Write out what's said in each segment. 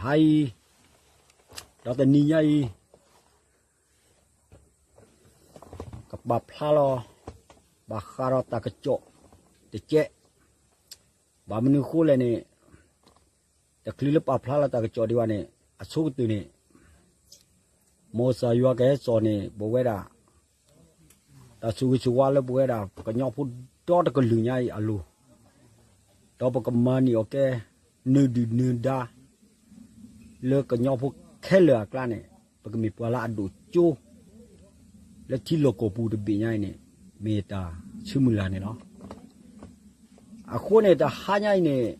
အံၤ, ဒီးတနံၤညါအံၤ ကပာ်ဖျါလီၤ ဘၣ်ဃးဒီးတၢ်ကစီၣ်တကဲး, ဘၣ်မနုၤအဃိလဲၣ်န့ၣ်, တချုးလၢပာ်ဖျါလီၤတၢ်ကစီၣ်ဒံးဘၣ်န့ၣ် အဆိကတၢၢ်န့ၣ် မ်ကစၢ်ယွၤကဟဲစိာ်န့ၣ် ပဝဲဒၣ် တၢ်ဆိၣ်ဂ့ၤဆိၣ်ဝါလၢပဝဲဒၣ် ပကညီဖိဒီတကလုာ်ညါအံၤအလိၤ, ဒီးပကမၤန့ၢ်အီၤကဲ နၢၤဒုၣ်နၢၤဒါ လၢကညီဖိခဲလၢာ်အကျါန့ၣ် ပကမ့ၢ်ပှၤလၢအဒိၣ်ကၠိ လၢထံလီၢ်ကီၢ်ပူၤတဘ့ၣ်ညါအံၤန့ၣ် မ့ၢ်တၢ်ဆၢမုၢ်လၢ်န့ၣ်လီၤ. အဃိန့ၣ် တဟါညါအံၤန့ၣ်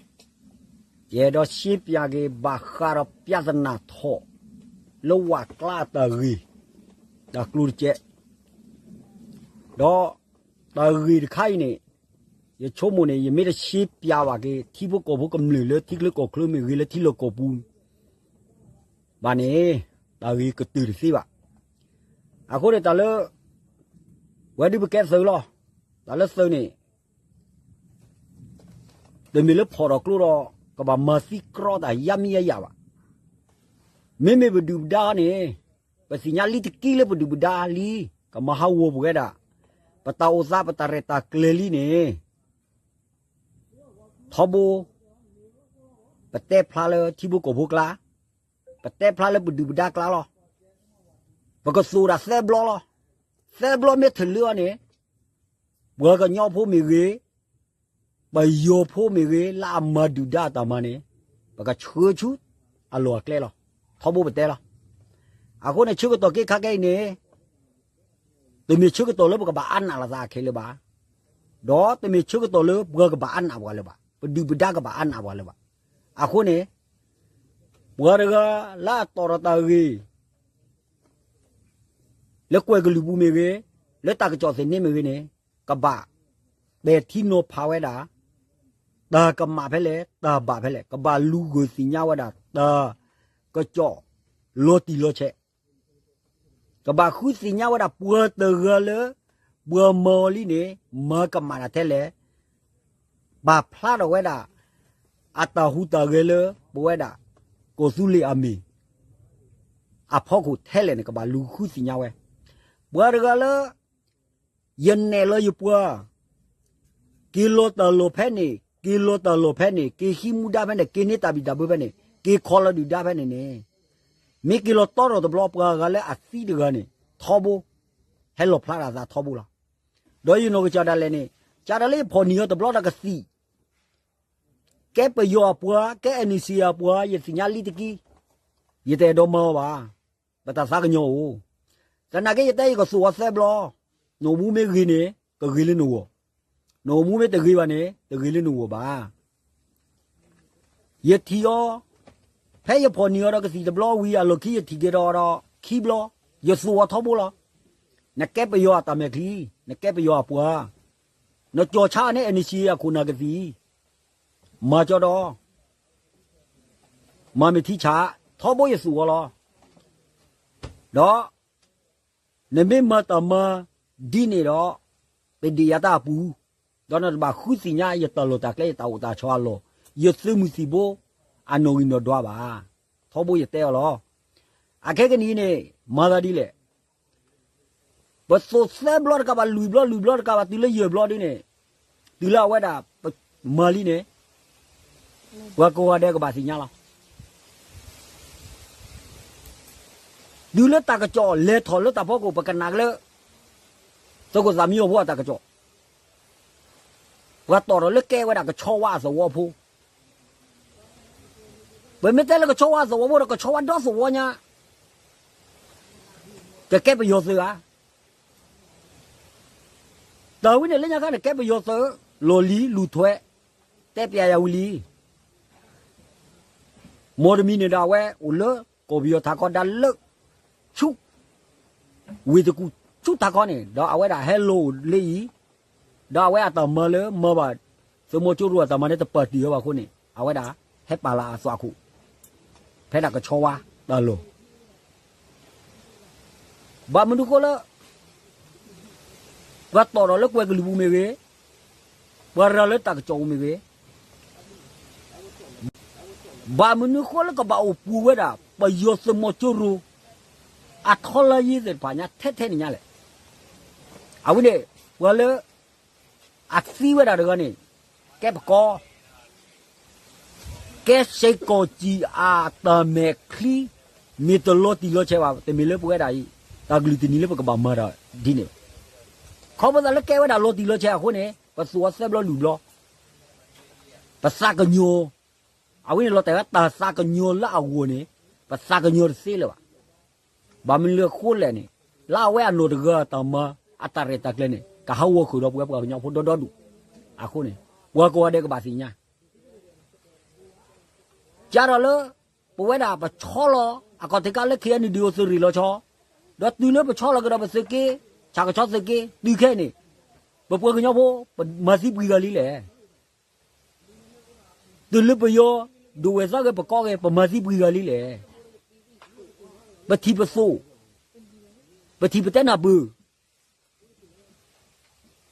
ယအဲၣ်ဒိးရှင်းပြက့ၤ ဘၣ်ဃးဒီး ပြဿနာ ထီၣ် လၢဝးကျါအတၢ်ဂ့ၢ် တၢ်ကျိၤတကဲး, ဒီးတၢ်ဂ့ၢ်တခါအံၤန့ၣ် ယဆိကမိၣ်န့ၣ် ယမ့ၢ်တရှင်းပြဘၣ်က့ၤ ထံဖိကီၢ်ဖိကမျၢၢ်လၢထံချၢကီၢ်ချၢမ့ၢ်ဂ့ၤ လၢထံလီၢ်ကီၢ်ပူၤ ဘၣ်န့ၣ် တၢ်ဂ့ၢ်ကတၢၢ်တသ့ဘၣ်. အဃိန့ၣ် တၢ်လၢ ဝဲဒုးပကဲသုးလီၤ. တၢ်လၢသုးန့ၣ် တမ့ၢ်လၢဖီၣ်ထီၣ်ကျိဒီး ကဘၣ်မၤသံကြီတၢ်ယါမံယါယၤဘၣ်. မ့မ့ၢ်ပဒုၣ်ပဒါန့ၣ် ပသ့ၣ်ညါလံတကံလၢပဒုၣ်ပဒါလံ, ကမၤဟးဂီၤပဝဲဒၣ် ပတၢ်အိၣ်သး ပတၢ်ရဲၣ်တၢ်ကျဲၤလံန့ၣ် ထီဘိ ပတဲဖျါလၢထံဖိကီၢ်ဖိကျါ, ပတဲဖျါလၢပဒုၣ်ပဒါကျါလီၤ. ပကသိၣ်ဒၣ်သၢဘျီလီၤ. သၢဘျီမ့ၢ်ထလၢအီၤန့ၣ် ပှၤကညီဖိမ့ၢ်ဂ့ၤ, ပယီၤဖိမ့ၢ်ဂ့ၤ လၢအမၤဒုၣ်ဒါအတၢ်မၤန့ၣ် ပကဆှၢဆူအလီၢ်အကျဲလီၤ. ထီဘိပတဲလီၤ. အဃိန့ၣ် ဆၢကတီၢ်က့ၤခါခဲအံၤန့ၣ် တမ့ၢ်ဆၢကတီၢ်လၢပကဘၣ်အါနာ်လိာ်သးခဲလၢာ်ဘၣ်, ဒီးတမ့ၢ်ဆၢကတီၢ်လၢပှၤကဘၣ်အါနာ်ပှၤလၢၤဘၣ်, ပဒုၣ်ပဒါကဘၣ်အါနာ်ပှၤလၢၤဘၣ်. အဃိန့ၣ် ပှၤတဂၤလၢအတီၣ်ထီၣ်တၢ်ဂ့ၢ် လၢကွဲၤကလုာ်ပူၤမ့ၢ်ဂ့ၤ, လၢတၢ်ကစီၣ်သန့မ့ၢ်ဂ့ၤန့ၣ် ကဘၣ်ပဲာ်ထံနီၤဖးဝဲဒၣ် တၢ်ကမၣ်ဖဲလဲၣ်, တၢ်ဘၣ်ဖဲလဲၣ်, ကဘၣ်လူၤဂၢၢ်သ့ၣ်ညါဝဲဒၣ် တၢ်ကစီၣ်လီၤတံၢ်လီၤဆဲး, ကဘၣ်ဃုသ့ၣ်ညါဝဲဒၣ် ပှၤတဂၤလၢ ပှၤမၤအီၤလံန့ၣ် မၤကမၣ်တၢ်ထဲလဲၣ်, ပာ်ဖျါထီၣ်ဝဲဒၣ် အတၢ်ဟူးတၢ်ဂဲၤလၢပဝဲဒၣ် ကီၢ်သူလ့ၤအမ့ၢ် အဖီခိၣ်ထဲလဲၣ်န့ၣ် ကဘၣ်လူၤဃုသ့ၣ်ညါဝဲ, ပှၤတဂၤလၢ ယနဲၣ်လီၤယပှၤ က့ၤလီၤတၢ်လီၢ်ဖဲန့ၣ် က့ၤလီၤတၢ်လီၢ်ဖဲန့ၣ် က့ၤဟံးမူဒါဖဲန့ၣ် က့ၤန့ၢ်တၢ်ဘံၣ်တၢ်ဘၢဖဲန့ၣ် က့ၤခီလီၤဒုၣ်ဒါဖဲန့ၣ်န့ၣ်, မ့ၢ်က့ၤလီၤတီထီၣ်တဘျီ ပှၤဂၤလၢအသံတဂၤန့ၣ် ထီဘိ ဟဲလီၤဖျါထီၣ်အသးထီဘိလီၤ. ဒီးယနီၢ်ကစၢ်ဒၣ်လဲာ်န့ၣ် ကၢ်ဒၣ်လၢယဖီၣ်န့ၢ်အီၤတဘျီဒီးကသံၣ် ကဲပယီၤအပှၤ ကဲ NCA အပှၤ ယသ့ၣ်ညါလံတကံ, ယတအဲၣ်ဒိးမၤအီၤဘၣ်, ပတၢ်သးကညီၤအိၣ်, သနာ်က့ယတဲယကသိၣ်အီၤသၢဘျီ, နအိၣ်မူမ့ၢ်ဂ့ၤန့ၣ် ကဂ့ၤလၢနဂီၢ်, နအိၣ်မူမ့ၢ်တဂ့ၤဘၣ်န့ၣ် တဂ့ၤလၢနဂီၢ်ဘၣ်. ယထံၣ်အီၤ, ဖဲယဖီၣ်န့ၢ်အီၤဒီးကသံၣ်တဘျီဝံၤ အလီၢ်ခံယထံၣ်က့ၤဒီးအီၤဒီးခံဘျီ, ယသိၣ်အီၤထီဘိလီၤ. နကဲပယီၤအတၢ်မဲာ်ချံ, နကဲပယီၤအပှၤ, နကၠီၣ်ဆါန့ၢ် NCA အခိၣ်နၢ်ကသံၣ်, မၤကၠီဒီး မၤမ့ၢ်ထံဆး, ထီဘိယသိၣ်အီၤလီၤ. ဒီး နမ့ၢ်မၤတၢ်မၤဒ်န့ၣ်ဒီး ပဒ့ၣ်ယၤတၢ်အပူၤ, ဒီးနတဘၣ်ဃုသ့ၣ်ညါယတၢ်လီၢ်တၢ်ကျဲ ယတၢ်အိၣ်တၢ်ဆိးအလီၢ်, ယသုးမုၢ်သံၣ်ဘိ အနီၣ်ဂံၢ်နီၣ်ဒွးဘၣ်. ထီဘိယတဲအီၤလီၤ. အခဲကနံၣ်အံၤန့ၣ် မၤသးဒ်လဲၣ် ပသိၣ်သၢဘျီတကးဘၣ် လွံၢ်ဘျီ လွံၢ်ဘျီတကးဘၣ် တုၤလၢယဲၢ်ဘျီဒ်န့ၣ်, တုၤလၢအဝဲဒၣ် မၤလံန့ၣ် ပှၤကိးဂၤဒဲးကဘၣ်သ့ၣ်ညါလီၤ. တုၤလၢတၢ်ကစီၣ်လဲၤထီၣ်လၢတၢ်ဖီခိၣ် ပကနၣ်က့ၤလၢ သုးခိၣ်သးမံအီၤဖိအတၢ်ကစီၣ်, ပှၤတီၣ်ထီၣ်လၢကဲဝဲဒၣ်ကဆီဝါအသဝီဖိ, ပမ့ၢ်တဲလၢကဆီဝါအသဝီဖိဒီး ကဆီဝါဒီသဝီညါ ကကဲပယီၤသုးဧါ. တၢ်ဝဲန့ၣ်လၢညါခါန့ၣ် ကဲပယီၤသုး လီၢ်လံၤလူၤထွဲ တဲပျဲယၤဝံၤလံ. မီၢ်တမံၤန့ၣ်ဒီး အဝဲအိၣ်လၢကီၢ်ပယီၤထးခီဒါလၢ ဆူ ဝ့ၢ်တကူၣ်ဆူထးခီန့ၣ် ဒီးအဝဲဒၣ်ဟဲလီၤအိၣ်လၢအံၤ, ဒီးအဝဲအတၢ်မၤလၢမၤဘၣ် သုးမီၤကၠိရိၤအတၢ်မၤန့ၣ် တပာ်တ့ၢ်အီၤဘၣ်အဃိန့ၣ် အဝဲဒၣ်ဟဲပာ်လၢအသွၣ်ခိၣ် ဖဲဒၣ်ကဆီဝါတၢ်လီၢ် ဘၣ်မနုၤဃိလၢ ပှၤတီၣ်ထီၣ်လၢကွဲၤကလုၢ်ပူၤမ့ၢ်ဂ့ၤ, ပှၤရၤလၢတၢ်ကစီၣ်ပူၤမ့ၢ်ဂ့ၤ, ဘၣ်မနုၤဃိလၢကဘၣ်အိၣ်ပူၤဝဲဒၣ် ပယီၤသုးမီၤစိရိၤ အထီလါယ့သ့ၣ်တဖၣ်ညါထဲထဲန့ၣ်ညါလဲၣ်. အဝဲန့ၣ် ပှၤလၢ အသံဝဲဒၣ်တဂၤန့ၣ် ကဲပကီၢ် ကဲစ့ၢ်ကီးစံးအတၢ်မဲာ်ချံ မ့ၢ်တလီၤတံၢ်လီၤဆဲးဘၣ် တမ့ၢ်လၢပဝဲဒၣ်အံၤ တၢ်ကလုၢ်တနံၤလၢပကဘၣ်မၤတၢ်ဒ်န့ၣ်ဘၣ်. ခီဖျိသးလၢကဲဝဲဒၣ်လီၤတံၢ်လီၤဆဲးအဃိန့ၣ် ပသူၣ်အီၤသၢဘျီလွံၢ်ဘျီ ပသးကညီၤ အဝဲန့ၣ်လီၤတဲာ်ဝဲတၢ်သးကညီၤလၢအဂီၢ်န့ၣ် ပသးကညီၤတသ့လၢၤဘၣ်. ဘၣ်မနုၤအဃိလဲၣ်န့ၣ် လၢအဝဲအနီၢ်တဂၤအတၢ်မၤ အတၢ်ရဲၣ်တၢ်ကျဲၤန့ၣ် ကဟးဂီၤဃုာ်ဒီးပဝဲပှၤကညီဖိဒီဒူၣ်ဒူၣ်အဃိန့ၣ် ပှၤကိးဂၤဒဲးကဘၣ်သ့ၣ်ညါ ကဒီးလၢ ပဝဲဒၣ်ပဆီလီၤ အကီၢ်ထံးကါလၢ ခ့ၣ်အဲၣ်ယူၣ် ဒုးအိၣ်သုးရ့ၣ်လီၤဆီ, ဒီးတုၤလၢပဆီလီၤကဒီးပသုးက့, ဆၣ်ကဆီသုးက့ တုၤခဲအံၤန့ၣ်, ပပှၤကညီဖိ ပမၤသံပှဲၤဂၤလံလဲၣ်. တုၤလၢပယီၤ ဒိၣ်ဝဲၢ်သီဂ့ၤ ပကီၢ်ဂ့ၤ ပမၤသံပှဲၤဂၤလံလဲၣ်. ပထံၣ်ပသိး, ပထံၣ်ပတဲနၢ်ပၢၢ်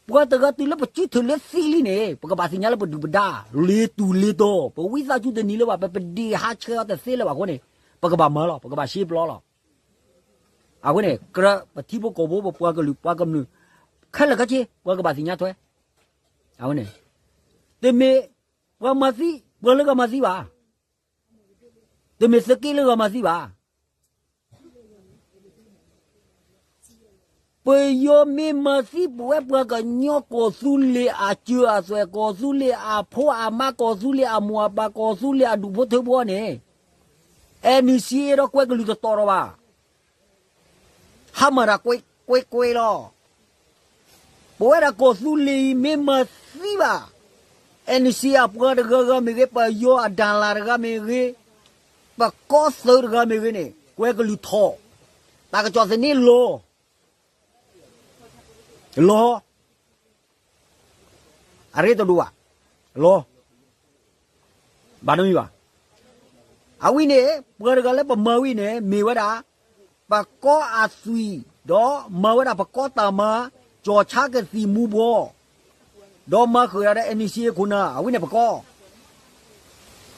ပှၤတဂၤတုၤလၢပစုထုးလၢသံလံန့ၣ် ပကဘၣ်သ့ၣ်ညါလၢပဒုၣ်ပဒါ လ့ၤတူၢ်လ့ၤတီၤ, ပဝံသးစူၤတနံၤလၢၤဘၣ်, ပပဒ့ၣ်ဟးဆှဲးအီၤတသ့လၢၤဘၣ်အဃိန့ၣ်, ပကဘၣ်မၤလီၤ, ပကဘၣ်ရှဲပျီလီၤ. အဃိန့ၣ် ကြၢးပထံဖိကီၢ်ဖိ ပပှၤကလုာ်ပှၤကမျၢၢ် ခဲလၢာ်ခဲဆ့ ပှၤကဘၣ်သ့ၣ်ညါထွဲ, အဝဲန့ၣ် တမ့ၢ်ပှၤမၤသံ ပှၤလၢဂၤမၤသံဘၣ်. တမ့ၢ်သုးက့လၢဂၤမၤသံဘၣ်. ပယီၤမ့ၢ်မၤသံပဝဲပှၤကညီကီၢ်သူလ့ၤအစၢၤအသွဲၣ်, ကီၢ်သူလ့ၤအဖိအမါ, ကီၢ်သူလ့ၤအမိၢ်အပၢ်, ကီၢ်သူလ့ၤအဒူၣ်ဖိထၢဖိန့ၣ်, NCA ဒီးကွဲကလုၢ်တတီၤဒီးဘၣ်. ဟါမၢ်တၢ်ကွ့ကွ့ကွ့လီၤ. ပဝဲဒၣ်ကီၢ်သူလ့ၤအံၤမ့ၢ်မၤသံဘၣ် NCA အပှၤတဂၤဂၤမ့ၢ်ဂ့ၤ, ပယီၤအဒၣ်လၣ်တဂၤမ့ၢ်ဂ့ၤ, ပကီၢ်သုးတဂၤမ့ၢ်ဂ့ၤန့ၣ် ကွဲကလုၢ်ထီၣ်, တၢ်ကစီၣ်သန့လီၤ လီၤ. အရ့တဒိၣ်ဘၣ်, လီၤ. ဘၣ်တမံၤဘၣ်. အဝဲန့ၣ် ပှၤတဂၤလၢပမၤဝဲန့ၣ် မ့ၢ်ဝဲဒၣ် ပကီၢ်အသွံၣ်, ဒီးမၤဝဲဒၣ်ပကီၢ်တၢ်မၤ, ကၠီၣ်ဆါကသံၣ်မူၤဘှီး, ဒီးမၤဃုာ်ဒၣ်ဒီး NCA ခိၣ်နၢ်, အဝဲန့ၣ်ပကီၢ်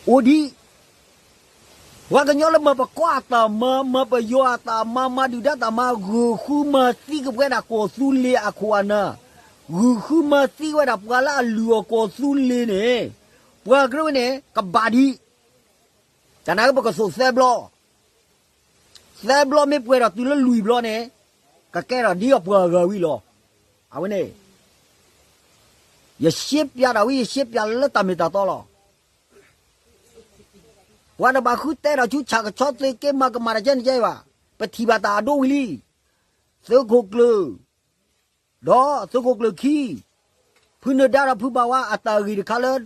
အိၣ်ဒံး ပှၤကညီလၢမၤပကီၢ်အတၢ်မၤ, မၤပယီၤအတၢ်မၤ, မၤဒုၣ်ဒါတၢ်မၤ, ဂုာ်ဃုမၤသံကပဝဲဒၣ်ကီၢ်သူလ့ၤအခိၣ်အနၢ်, ဂုာ်ဃုမၤသံဝဲဒၣ်ပှၤလၢအလုၢ်အီၣ်ကီၢ်သူလ့ၤန့ၣ်, ပှၤကရၢဝဲန့ၣ် ကဘၣ်ဒံး, တၢ်နာ်က့ပကသိးသၢဘျီ, သၢဘျီမ့ၢ်ပှဲၤဒီးတုၤလၢလွံၢ်ဘျီန့ၣ်, ကကဲထီၣ်ဒ်အပှၤအဂၤဝံၤလီၤ. အဝဲန့ၣ် ယရှဲပၠးဒၣ်ဝဲ ယရှဲပၠးလၢတၢ်မ့ၢ်တၢ်တီလီၤ. ပှၤတဘၣ်ဃုတဲဒီးဆူဆၣ်ကဆီသုးက့ မၤကမၣ်တၢ်ကဲန့ၣ်ကဲဘၣ်, ပထံၣ်ဘၣ်တၢ်အဒိဝံၤလံ. သုးခိၣ်ကျၢၢ်, ဒီးသုးခိၣ်ကျၢၢ်ခံ, ဖုနၢၤဒါဒီးဖုဘၣ်ဝါအတၢ်ဂ့ၢ်တခါလၢ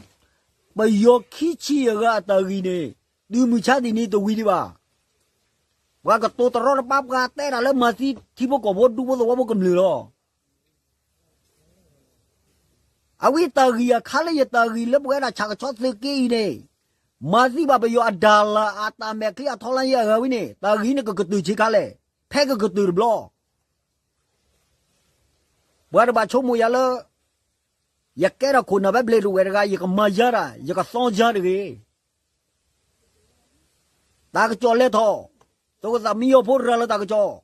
ပယီၤခံဆံယဲၢ်ဂၤအတၢ်ဂ့ၢ်န့ၣ် တုၤမုၢ်ဆါတနံၤတဝံၤဒံးဘၣ်. ပှၤကတိၤတရီတပါ ပှၤတဲတၢ်လၢမၤသံထံဖိကီၢ်ဖိဒူဖိသဝီဖိကမျၢၢ်လီၤ. အဝဲတၢ်ဂ့ၢ်အခါလၢယတၢ်ဂ့ၢ်လၢပဝဲဒၣ်ဆၣ်ကဆီသုးက့အံၤန့ၣ်, မၤသံဘၣ်ပယီၤအဒၣ်လၣ်အတၢ်မဲာ်ချံအထီလါယဲၢ်အဂၤဝဲန့ၣ် တၢ်ဂ့ၢ်န့ၣ်ကကတၢၢ်ဆံးခါလဲၣ်, ဖဲကကတၢၢ်တဘျီ ပှၤတဘၣ်ဆိကမိၣ်ယၤလၢ ယကဲထီၣ်ခိၣ်နၢ်ဘဲဘျဲးတဝဲၢ်တဂၤ ယကမၤယါတၢ် ယကသီယါတဂ့ၤ. တၢ်ကစီၣ်လဲၤထီၣ်, သုးခိၣ်သးမံယီၤဖိရၤလီၤတၢ်ကစီၣ်,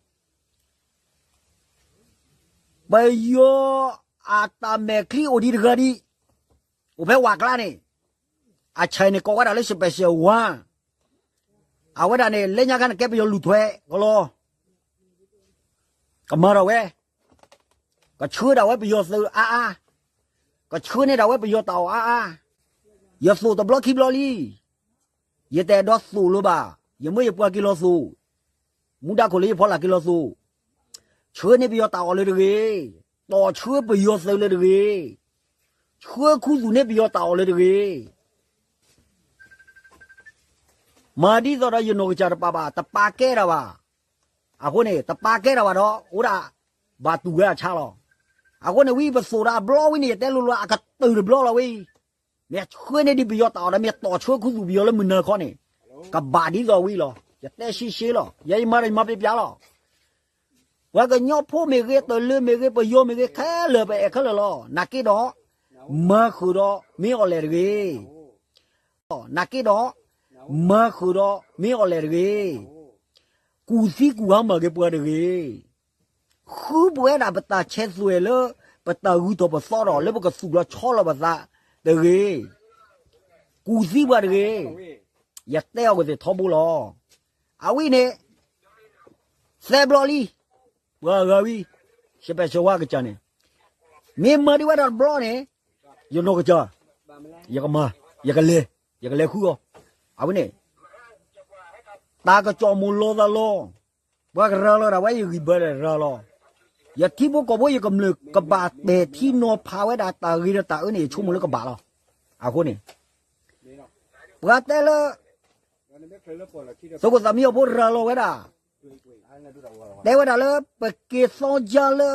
ပယီၤအတၢ်မဲာ်ချံအိၣ်ဒံးတဂၤဒံး, အိၣ်ဖဲဝၤကျါန့ၣ်, အဆဲးန့ၣ်ကိးဝဲဒၣ်လၢ special one, အဝဲဒၣ်န့ၣ် လၢညါခါန့ၣ်ကဲပယီၤလူၤထွဲကလီၤ, ကမၤထီၣ်ဝဲ, ကဆှၢဒၣ်ဝဲပယီၤသုးအါအါ, ကဆှၢန့ၢ်ဒၣ်ဝဲပယီၤတၢ်အီၣ်အါအါ, ယသိးတဘျီခံဘျီလံ, ယတအဲၣ်ဒိးသိးလၢၤဘၣ်, ယမၢယပှၤက့ၤလီၤသိး, မူဒါခိၣ်လၢယဖီလာ်က့ၤလီၤသိး, ဆှၢန့ၢ်ပယီၤတၢ်အီၣ်လၢတဂ့ၤ, တီၢ်ဆှၢပယီၤသုးလၢတဂ့ၤ, ဆှၢခူသူၣ်န့ၢ်ပယီၤတၢ်အီၣ်လၢတဂ့ၤ မၤဒ်သိးဒီးယနီၢ်ကစၢ်တပာ်ဘၣ်, တပာ်ကဲတၢ်ဘၣ်. အဃိန့ၣ် တပာ်ကဲတၢ်ဘၣ်ဒီး အိၣ်ဒၣ်ဘၣ်တူၢ်ဝဲအဆါလီၤ. အဃိန့ၣ် ဝံပသိးဒီးအဘျီဝံန့ၣ် ယတဲလိၤလိၤ အကတၢၢ်တဘျီလီၤဝဲအံၤ, မ့ၢ်ဆှၢန့ၢ်ဒံးပယီၤတၢ်အီၣ်ဒီး မ့ၢ်တီၢ်ဆှၢခူသူၣ်ပယီၤလၢမုၢ်နၤခီန့ၣ် ကဘၣ်ဒ်သိးဝံလီၤ. ယတဲရှဲရှဲလီၤ. ယဲယမၤဒီးယမၤပျဲပျဲလီၤ. ပှၤကညီဖိမ့ၢ်ဂ့ၤ, တလၢမ့ၢ်ဂ့ၤ, ပယီၤမ့ၢ်ဂ့ၤ, ခဲလၢာ်ပအဲၣ်ခဲလၢာ်လီၤ. နာ်က့ဒီး မၤဃုာ်ဒီးမ့ၢ်အီၤလဲၣ်တဂ့ၤ. နာ်က့ဒီး မၤဃုာ်ဒီးမ့ၢ်အီၤလဲၣ်တဂ့ၤ, ကူၣ်သံကူၣ်ဟါမၢ်က့ၤပှၤတဂ့ၤ, ဃုပဝဲဒၣ်ပတၢ်ဆဲးသွဲၣ်လၢ ပတၢ်ဂုၤထီၣ်ပသီထီၣ်လၢပကသူၣ်လီၤဆီလီၤပသးတဂ့ၤ, ကူၣ်သံပှၤတဂ့ၤ, ယတဲအီၤကသ့ၣ်ထီဘိလီၤ. အဝဲန့ၣ် သၢဘျီလံ, ပှၤဂၤဝံၤ စပယ်ဆၢဝါကစၢ်န့ၣ် မ့ၢ်မၤဒံးဝဲဒၣ်တဘျီန့ၣ် ယနီၢ်ကစၢ် ယကမၤ ယကလဲၤ ယကလဲၤဃုအီၤ, အဝဲန့ၣ် တၢ်ကစီၣ်မိၢ်လီၤသးလီၤ, ပှၤကရၤလီၤဒၣ်ဝဲယဂံၢ်ဘါဒီးရၤလီၤ, ယထံဖိကီၢ်ဖိယကမျၢၢ် ကဘၣ်ပဲာ်ထံနီၤဖးဝဲဒၣ်တၢ်ဂ့ၤဒီးတၢ်အၢန့ၣ် ယဆိကမိၣ်လၢကဘၣ်လီၤ. အဃိန့ၣ် ပှၤတဲလၢ သုးခိၣ်သးမံအီၤဖိရၤလီၤဝဲဒၣ်, တဲဝဲဒၣ်လၢပက့ၤသီကါလၢ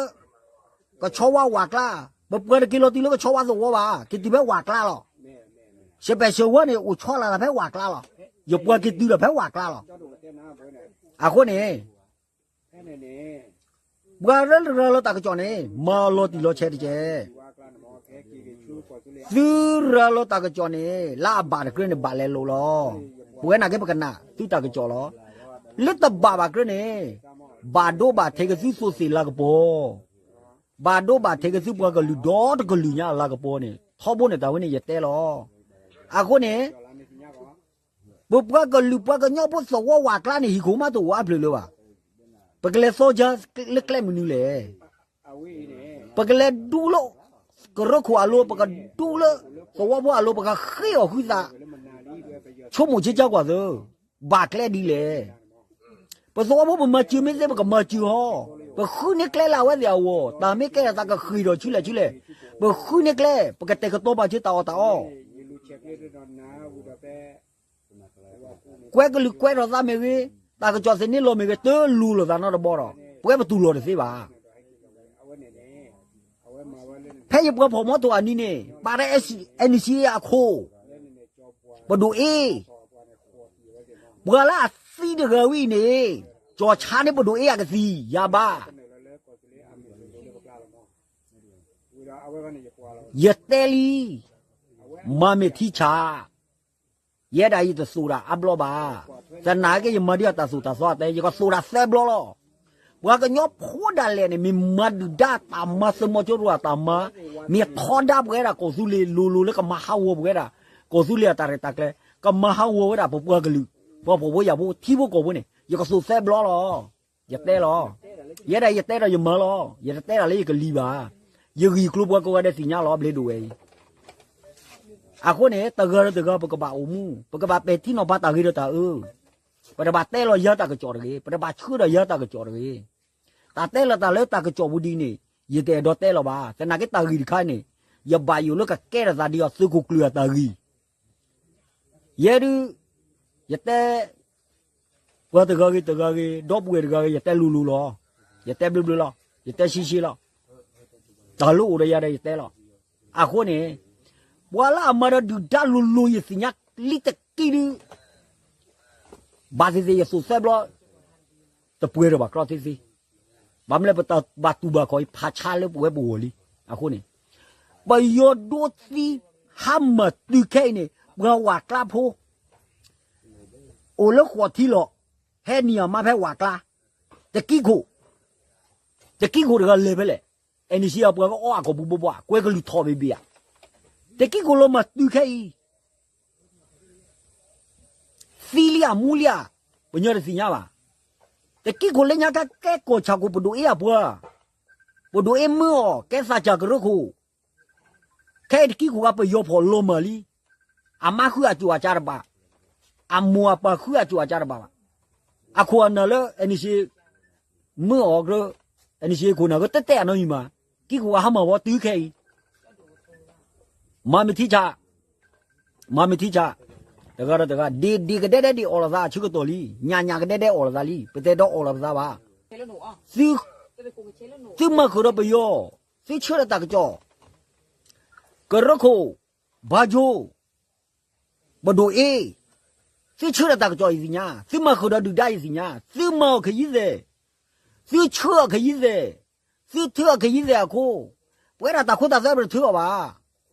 ကဆီဝါဝၢ်ကျါ, ပပှၤတက့ၤလီၤတုၤလၢကဆီဝါသဝီဘၣ်, က့ၤတုၤဖဲဝၢ်ကျါလီၤ. စပယ်ဆၢဝါန့ၣ် အိၣ်ဆီလီၤသးဖဲဝၢ်ကျါလီၤ. ယပှၤက့ၤတုၤဒီးဖဲဝၢ်ကျါလီၤ. အဃိန့ၣ် ပှၤလၢရၤလီၤတၢ်ကစီၣ်န့ၣ် မၤအီၤလီၤတံၢ်လီၤဆဲးတက့ၢ်. သုရၤလီၤတၢ်ကစီၣ်န့ၣ် လၢအဘၣ်တကြၢးန့ၣ် ဘၣ်လဲၤလိာ်လီၤ. ပဝဲနာ်က့ပကနၣ်သုတၢ်ကစီၣ်လီၤ. လၢတဘၣ်ဘၣ်ကြၢးန့ၣ် ဘၣ်ဒိဘၣ်ထံးက့ၤသုသူးသ့ၣ်လၤကပီၤ, ဘၣ်ဒိဘၣ်ထံးက့ၤသုပှၤကလုာ်ဒီတကလုာ်ညါအလၤကပီၤန့ၣ် ထီဘိန့ၣ်တၢ်ဝဲန့ၣ်ယတဲလီၤ. အဃိန့ၣ် ပပှၤကလုာ်ပှၤကညီဖိသဝီဝၢ်ကျါန့ၣ် ဟံၣ်ခိၣ်မးတအိၣ်အါဖျၢၣ်လၢၤဘၣ်. ပကလဲၤသီကါလၢကျဲမနုၤလဲၣ်. ပကလဲၤဒူလၢ ကရၢခိၣ်အလိၤ, ပကဒူလၢသဝီဖိအလိၤ, ပကဃ့အီၣ်ဃုသး, ဆိကမိၣ်က့ၤကါကွၢ်သၢ, ဘၣ်ကျဲဒ်လဲၣ်. ပသဝီဖိပမၤစၢၤမ့ၢ်သ့ ပကမၤစၢၤဟီ, ပဃုန့ၢ်ကျဲလၢအဝဲသ့ၣ်အဂီၢ်, တၢ်မ့ၢ်ကဲထီၣ်သးကဃ့ၢ်ဒီးဆူလဲၣ်ဆူလဲၣ်, ပဃုန့ၢ်ကျဲ, ပကတဲာ်ကတီၤပာ်စၢၤတၢ်အီၣ်တၢ်အီ ကွဲကလုာ်ကွဲထီၣ်သးမ့ၢ်ဂ့ၤ, တၢ်ကစီၣ်သန့လီၤမ့ၢ်ဂ့ၤ, တလိၤလိာ်သးနီတဘီဒီး ပဝဲပတူၢ်လိာ်တသ့ဘၣ်. ဖဲယပှၤဖီၣ်မီထိၣ်အနံၤန့ၣ် ပာ်ဒီး NCA အခိၣ်, ပဒိၣ်အ့, ပှၤလၢအသံတဂၤဝံၤအံၤန့ၣ် ကၠီၤဆါန့ၢ်ပဒိၣ်အ့အကသံၣ် ယၤဘၣ်. ယတဲလံ, မၤမ့ၢ်ထံဆး, ယဲဒၣ်ယတသိၣ်တၢ်အါဘျီဘၣ်. သနာ်က့ယမၤဒံးအတၢ်သိၣ်တၢ်သီအတဲ, ယကသိၣ်တၢ်သၢဘျီလီၤ. ပှၤကညီဖိဒၣ်လဲာ်န့ၣ် မ့ၢ်မၤဒုၣ်ဒါတၢ်မၤ သုးမီၤကၠိရိၤအတၢ်မၤ, မ့ၢ်ထီဒါပဝဲဒၣ်ကီၢ်သူလ့ၤလိၤလိၤလၢကမၤဟးဂီၤပဝဲဒၣ် ကီၢ်သူလ့ၤအတၢ်ရဲၣ်တၢ်ကျဲၤ, ကမၤဟးဂီၤဝဲဒၣ်ပပှၤကလုာ်, ပှၤဖှီၣ်ဖိယာ်ဖိ ထံဖိကီၢ်ဖိန့ၣ် ယကသိၣ်သၢဘျီလီၤ. ယတဲလီၤ. ယဲဒၣ်ယတဲဒီးယမၤလီၤ. ယတတဲတၢ်လၢယကလံၤဘၣ်. ယဂံၢ်ကျိၤပှၤကိးဂၤဒဲးသ့ၣ်ညါလီၤ ဘျ့ဒိၣ်ဝဲအံၤ. အဃိန့ၣ် တဂၤဒီးတဂၤ ပကဘၣ်အိၣ်မူ, ပကဘၣ်ပဲာ်ထံနီၤဖးတၢ်ဂ့ၤဒီးတၢ်အၢ, ပတဘၣ်တဲလီၤယၤတၢ်ကစီၣ်တဂ့ၤ, ပတဘၣ်ဆှၢဒီးယၤတၢ်ကစီၣ်တဂ့ၤ. တၢ်တဲလီၤတၢ်လၢတၢ်ကစီၣ်ပူၤဒ်န့ၣ် ယတအဲၣ်ဒိးတဲလီၤဘၣ်. သနာ်က့တၢ်ဂ့ၢ်တခါန့ၣ် ယဘၣ်ယိၣ်လၢကကဲထီၣ်သးဒ်အီၤ သုးခိၣ်ကျၢၢ်အတၢ်ဂ့ၢ် ယဲဒုး ယတဲ ပှၤတဂၤဂ့ၤတဂၤဂ့ၤ ဒီပုၢ်ဝဲၢ်တဂၤဂ့ၤ ယတဲလိၤလိၤလီၤ. ယတဲဘျၢဘျၢလီၤ. ယတဲရှဲရှဲလီၤ. တၢ်လၢအိၣ်ဒီးယၤဒီးယတဲလီၤ. အဃိန့ၣ် ပှၤလၢအမၤဒီးဒုၣ်ဒါလိၤလိၤ ယသ့ၣ်ညါလံတက့ၢ်ဒုး ဘၣ်သ့ၣ်သ့ၣ်ယသိၣ်သၢဘျီ တပှဲၤဒီးဘၣ် ကြီသ့သ့. ဘၣ်မနုၤလဲၣ် ပတၢ်ဘၣ်တူၢ်ဘၣ်ခီၣ်အံၤ ဖးဆါလၢပဝဲပဂီၢ်လံ. အဃိန့ၣ် ပယီၤဒိသံ ဟါမၢ်တုၤခဲအံၤန့ၣ် ပှၤဝၢ်ကျါဖိ အိၣ်လၢဃိးထံလီၤ. ဟဲနံၤအမါဖဲဝၢ်ကျါ တကံခိၣ်, တကံခိၣ်တဂၤလဲၤဖဲလဲၣ်. အဲၣ်နံၣ်ဆံအပှၤကအီအကိာ်ပူၤဘိဘိ ကွဲကလုၢ်ထီၣ်ဘ့ၣ်ဘ့ၣ်ဧါ. တကံခိၣ်လီၤမၢ်တုၤခဲအံၤ သံလံဧါမူလံဧါ, ပညီတသ့ၣ်ညါဘၣ်. တကံခိၣ်လၢညါကဲကဲကီၢ်ဆၣ်ခိၣ် ပဒိၣ်အ့အပှၤ, ပဒိၣ်အ့မၢအီၤ ကဲသးစၢ်ကရၢခိၣ်, ခဲအံၤတကံခိၣ်ဂၤပယီၤဖီၣ်လီၤမၢ်လံ. အမါဃုအစိၣ်အကါတဘၣ်, အမိၢ်အပၢ်ဃုအစိၣ်အကါတဘၣ်ဘၣ်. အခိၣ်အနၢ်လၢ အဲၣ်နံၣ်ဆံ မၢအီၤကရၢ, အဲၣ်နံၣ်ဆံခိၣ်နၢ်ကတတဲအနီၢ်အံၤမး, တကံခိၣ်ဂၤဟါမၢ်ဝဲတုၤခဲအံၤ မၤမ့ၢ်ထံဆး, မၤမ့ၢ်ထံဆး, တဂၤဒီးတဂၤ ဒ့ဒ့ကဒဲဒဲဒ့အီၣ်လိာ်သးအဆၢကတီၢ်လံ, ညၣ်ညၣ်ကဒဲဒဲအီၣ်လိာ်သးလံ, ပတဲဒီးအီၣ်လိာ်ပသးဘၣ်. သုမၤဃုာ်ဒီးပယီၤ, သုဆှၢဒီးတၢ်ကစီၣ်, ကရၢခိၣ်, ဘါကၠိ ပဒိၣ်အ့, သုဆှၢဒီးတၢ်ကစီၣ်ယသ့ၣ်ညါ, သုမၤဃုာ်ဒီးဒုၣ်ဒါယသ့ၣ်ညါ, သုမၤအီၤခယံသဲး, သုဆှၢအီၤခယံသဲး, သုထုးအီၤခယံသဲးအခိၣ်, ပဝဲဒၣ်တၢ်ခိတၢ်သွဲပတထုးအီၤဘၣ်.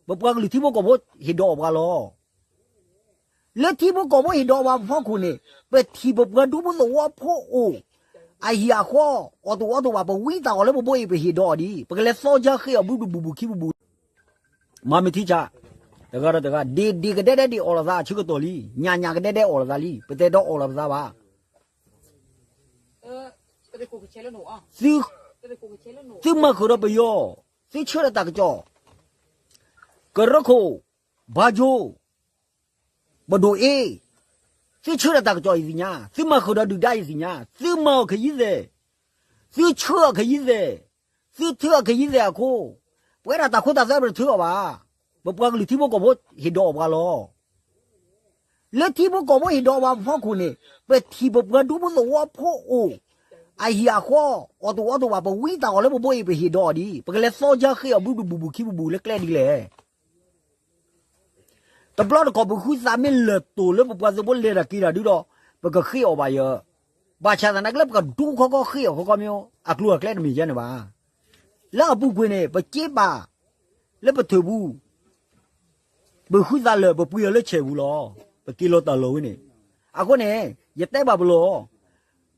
ပပှၤကလုာ်ထံဖိကီၢ်ဖိဟ့ၣ်ဒီးအီၣ်ပှၤလီၤ. လၢထံဖိကီၢ်ဖိဟ့ၣ်ဒီးပှၤဖီခိၣ်န့ၣ် ပထံၣ်ပပှၤဒူဖိသဝီဖိအိၣ် အဟံၣ်အဃီ အီၣ်တအိၣ်အီတအိၣ်ဘၣ် ပဝံသးအီၤလၢပဘိအံၤ ပဟ့ၣ်ဒီးအီၤဒ် ပကလဲၤသီကၢဃ့အီၤဘူးဘူးဘူးဘူးခံဘူးဘူး မၤမ့ၢ်ထံဆး, တဂၤဒီးတဂၤ ဒ့ၣ်ဒ့ၣ်ကဒဲဒဲဒ့ၣ်အီၣ်လိာ်သးအဆၢကတီၢ်လံ, ညၣ်ညၣ်ကဒဲဒဲအီၣ်လိာ်သးလံ, ပတဲဒီးအီၣ်လိာ်ပသးဘၣ်. သုမၤဃုာ်ဒီးပယီၤ, သုဆၢဒီးတၢ်ကစီၣ်, ကရၢခိၣ်, ဘါကၠိ, ပဒိၣ်အ့, သုဆၢဒီးတၢ်ကစီၣ်ယသ့ၣ်ညါ, သုမၤဃုာ်ဒီးဒုၣ်ဒါယသ့ၣ်ညါ, သုမၤအီၤခယံသဲး, သုဆၢအီၤခယံသဲး, သုထုအီၤခယံသဲးအဃိ, ပဝဲဒၣ်တၢ်ခိတၢ်သွဲပတထုအီၤဘၣ်. ပပှၤကလုာ်ထံဖိကီၢ်ဖိဟ့ၣ်ဒီးအီၣ်ပှၤလီၤ. လၢထံဖိကီၢ်ဖိဟ့ၣ်ဒီးပှၤဖီခိၣ်န့ၣ် ပထံၣ်ပပှၤဒူဖိသဝီဖိအိၣ် အဟံၣ်အဃီ အီၣ်တအိၣ်အီတအိၣ်ဘၣ် ပဝံသးအီၤလၢပဘိအံၤ ပဟ့ၣ်ဒီးအီၤဒ် ပကလဲၤသီကၢဃ့အီၤဘူးဘူးဘူးဘူးခံဘူးဘူးလၢကျဲဒ်လဲၣ်. တဘျီတခီၣ် ပဃုသးမ့ၢ်လၢာ်တိၢ်လၢပပှၤသုးဖိလဲၤတၢ်က့ၤတၢ်ဒုဒီး ပကဃ့အီၤဘၣ်ယၤ, ဘၣ်ဆၣ်သနာ်က့လၢပကဒူခီခီဃ့အီၤခီခီမ့ၢ် အကျိၤအကျဲတမ့ၢ်ယဲန့ၣ်ဘၣ်. လၢအပူၤကွံာ်န့ၣ် ပက့ဘၣ် လၢပထုးပူၤ ပဃုသးလၢာ် ပပှ့ၤအီၤလၢဆဲးပူၤလီၤ. ပက့ၤလီၤတၢ်လီၢ်ဝဲန့ၣ်. အဃိန့ၣ် ယတဲဘၣ်ပလီၢ်,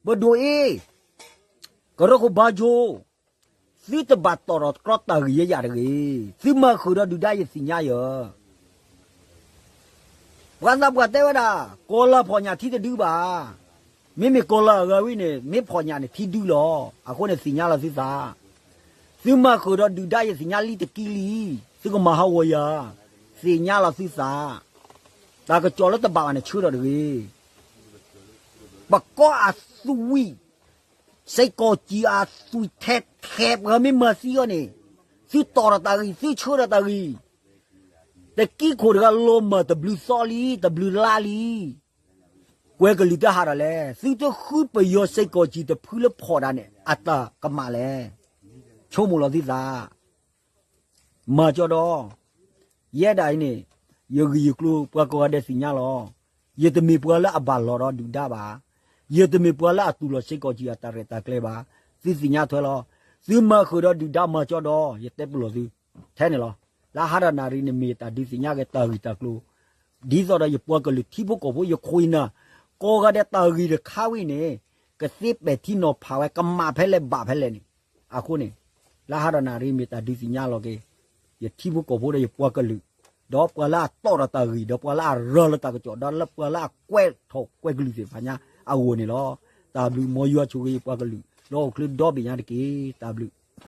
ပဒိၣ်အ့, ကရၢခိၣ်ဘါကၠိ, သုတဘၣ်တီၣ်ထီၣ်တြီတၢ်ဂ့ၢ်ယဲယၤတဂ့ၤ. သုမၤဃုာ်ဒီးဒုၣ်ဒါယသ့ၣ်ညါယၤ. ပှၤသးပှၢ်တဲဝဲဒၣ် ကီၤလၤဖီၣ်ညၣ်ထံတဒုဘၣ်. မ့မ့ၢ်ကီၤလၤအဂၤဝဲန့ၣ် မ့ၢ်ဖီၣ်ညၣ်န့ၣ်ထံဒုလီၤ. အဃိန့ၣ်သ့ၣ်ညါလီၤသုသး. သုမၤဃုာ်ဒီးဒုၣ်ဒါယသ့ၣ်ညါလံတကံလံ, သုကမၤဟးဂီၤယၤ, သ့ၣ်ညါလီၤသုသး. တၢ်ကစီၣ်လၢတဘၣ်ဘၣ်န့ၣ်ဆၢထီၣ်တဂ့ၤ. ပကီၢ်အသွံၣ် စ့ၢ်ကီးစံၣ်အသွံၣ်ထဲထဲ ပှၤမ့ၢ်မၤသံအီၤန့ၣ်, သုတီၣ်ထီၣ်တၢ်ဂ့ၢ် သုဆၢထီၣ်တၢ်ဂ့ၢ်, တကံခိၣ်တဂၤလီၤမၢ်တဘျုးသီလံ တဘျုးလါလံ, ကွဲကလုၢ်တဟးထီၣ်လဲၣ်. သုတဃုပယီၤစ့ၢ်ကီးစံၣ်တဖုလၢဖီၣ်ဒၣ်န့ၣ် အတၢ်ကမၣ်လဲၣ်. ဆိကမိၣ်လီၤသုသး. မၤကၠီဒီး ယဲဒၣ်အံၤန့ၣ် ယဂ့ၢ်ယကျိၤ ပှၤကိးဂၤဒဲးသ့ၣ်ညါလီၤ. ယတမ့ၢ်ပှၤလၢအဘၣ်လီၤဒီးဒုၣ်ဒါဘၣ်. ယတမ့ၢ်ပှၤလၢအတူၢ်လိာ်စ့ၢ်ကီးစံၣ်အတၢ်ရဲၣ်တၢ်ကျဲၤဘၣ်. သုသ့ၣ်ညါထွဲလီၤ. သုမၤဃုာ်ဒီးဒုၣ်ဒါမၤကၠီဒီး ယတဲပလီၢ်သု ထဲန့ၣ်လီၤ. လၢဟးဒီးနၣ်ရံၣ်န့ၣ်မ့ၢ်တၢ်ဒုးသ့ၣ်ညါက့ၤတၢ်ဂ့ၢ်တၢ်ကျိၤ ဒ်သိးဒီးယပှၤကလုာ်ထံဖိကီၢ်ဖိယခိၣ်ယနၢ် ကိးဂၤဒဲးတၢ်ဂ့ၢ်တခါဝဲအံၤန့ၣ် ကသ့ပဲာ်ထံနီၤဖးဝဲ ကမၣ်ဖဲလဲၣ်ဘၣ်ဖဲလဲၣ်န့ၣ် အဃိန့ၣ် လၢဟးဒီးနၣ်ရံၣ်မ့ၢ်တၢ်ဒုးသ့ၣ်ညါလီၤက့ၤ ယထံဖိကီၢ်ဖိဒီးယပှၤကလုာ် ဒီးပှၤလၢအတီၣ်ဒီးတၢ်ဂ့ၢ် ဒီးပှၤလၢအရၤလီၤတၢ်ကစီၣ် ဒီးလၢပှၤလၢအကွဲးထီၣ်ကွဲးကလုၢ်သ့ၣ်တဖၣ်ညါအဂီၢ်န့ၣ်လီၤ. တၢ်ဘျုး မ်ယွၤဆိၣ်ဂ့ၤယပှၤကလုာ် ဒီးအိၣ်ချ့ဒီဘ့ၣ်ညါတက့ၢ်. တၢ်ဘျုး